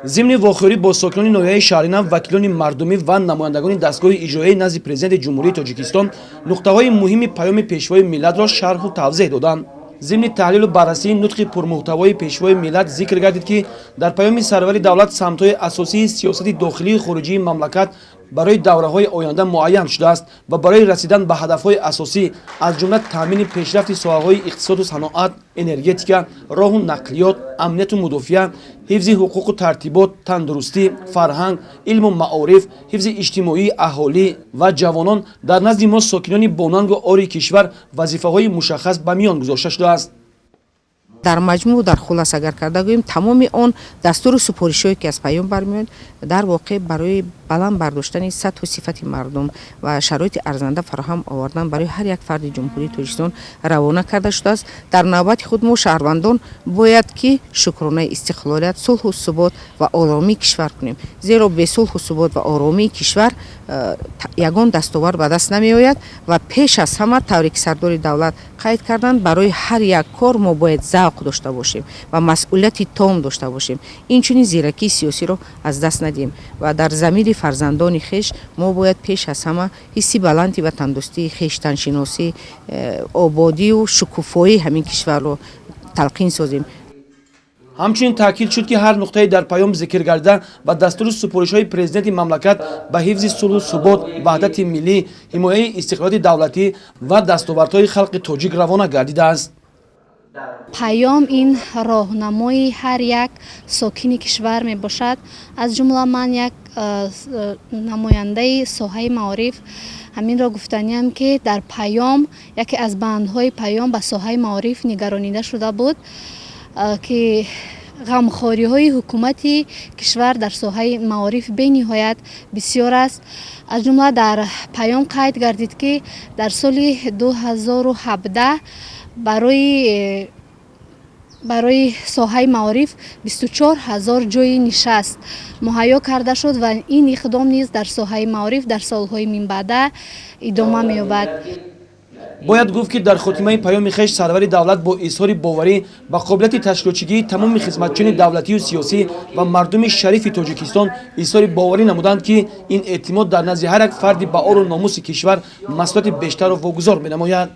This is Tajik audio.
Зимни вохӯрӣ бо сокинони ноҳияи Шаҳринав, вакилони мардумӣ ва намояндагони дастгоҳи иҷроияи назди Президенти Ҷумҳурии Тоҷикистон нуқтаҳои муҳими паёми Пешвои миллатро шарҳу тавзеҳ доданд. Зимни таҳлилу баррасии нутқи пурмуҳтавои Пешвои миллат зикр гардид, ки дар паёми сарвари давлат самтҳои асосии сиёсати дохилию хориҷии мамлакат барои давраҳои оянда муайян шудааст ва барои расидан ба ҳадафҳои асосӣ, аз ҷумла таъмини пешрафти соҳаҳои иқтисоду саноат, энергетика, роҳу нақлиёт, амнияту мудофиа, ҳифзи ҳуқуқу тартибот, тандурустӣ, фарҳанг, илму маориф, ҳифзи иҷтимоии аҳолӣ ва ҷавонон дар назди мо, сокинони бонангу ори кишвар, вазифаҳои мушаххас ба миён гузошта шудааст. Дар маҷмӯъ, дар хулос агар карда гӯем, тамоми он дастуру супоришҳое, ки аз паём бармеояд, дар воқеъ барои баланд бардоштани сатҳу сифати мардум ва шароити арзанда фароҳам овардан барои ҳар як фарди Ҷумҳурии Тоҷикистон равона карда шудааст. Дар навбати худ мо, шаҳрвандон, бояд ки шукронаи истиқлолият, сулҳу субот ва оромии кишвар кунем, зеро бе сулҳу субот ва оромии кишвар ягон дастовард ба даст намеояд. Ва пеш аз ҳама, тавре ки сардори давлат қайд карданд, барои ҳар як кор мо бояд завқ дошта бошем ва масъулияти том дошта бошем, инчунин зиракии сиёсиро аз даст надиҳем ва дар замири фарзандони хеш мо бояд пеш аз ҳама ҳисси баланди ватандӯстӣ, хештаншиносӣ, ободию шукуфоии ҳамин кишварро талқин созем. Ҳамчунин таъкид шуд, ки ҳар нуқтае дар паём зикр гардида ва дастуру супоришҳои президенти мамлакат ба ҳифзи сулҳу субот, ваҳдати миллӣ, ҳимояи истиқлолияти давлатӣ ва дастовардҳои халқи тоҷик равона гардидааст. Паём ин роҳнамои ҳар як сокини кишвар мебошад. Аз ҷумла ман як намояндаи соҳаи маориф ҳаминро гуфтаниам, ки дар паём яке аз бандҳои паём ба соҳаи маориф нигаронида шуда буд, ки ғамхориҳои ҳукумати кишвар дар соҳаи маориф бениҳоят бисёр аст. Аз ҷумла дар паём қайд гардид, ки дар соли 2017 барои соҳаи маориф 24 000 ҷойи нишаст муҳайё карда шуд ва ин иқдом низ дар соҳаи маориф дар солҳои минбаъда идома меёбад. Бояд гуфт, ки дар хотимаи паёми хеш сарвари давлат бо изҳори боварӣ ба қобилияти ташкилотчигии тамоми хизматчиёни давлатию сиёсӣ ва мардуми шарифи Тоҷикистон изҳори боварӣ намуданд, ки ин эътимод дар назди ҳар як фарди баору номуси кишвар масъулияти бештарро вогузор менамояд.